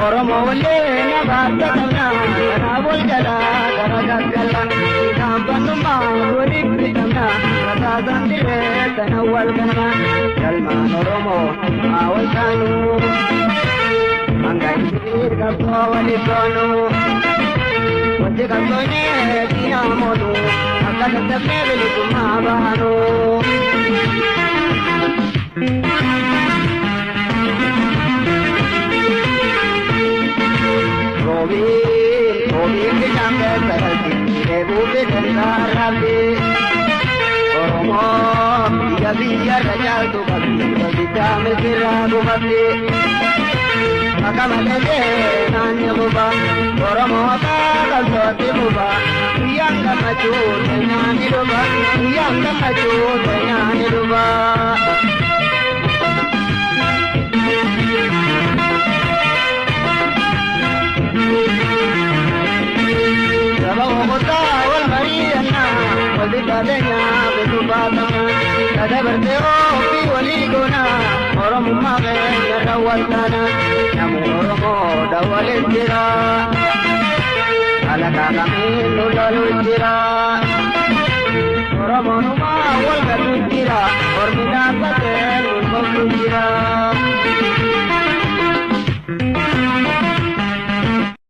Oromoo wallee nabaata qabna, karaa wal jalaa gara gaggala. Gaanfannummaa waliif bitamna, rasaasaan dirree sana wal ganna. Galmaan Oromoo haa wal taanu, hanga isiir qabsoo waliif goonu. Wanti qabsoonee diinaa moonu, akka dadhabnee bilisummaa baanu. Roobii, roobii bishaan keessa galti, dheebuu bineensa arraabdi. Oromoo biyya biyyarra caaltu qabdi, waldiddaa misirraa gufatti. Akka malee naanni guba, Oromoo qabsootti guba. Guyyaan gammachuu teenyaan ni dhufa, guyyaan gammachuu teenyaan ni dhufa. Saba boqotaa wal mari'annaa, wal diddaa bituu baatama. Dadabartee ofii walii goona, Oromummaa keenya irra wal taana. Namu Oromoo dawwalee jira, alagaa kamiin nu lolu jira. Oromoonumaa wal gatu jira, ormi dhaabbatee nu koflu jira.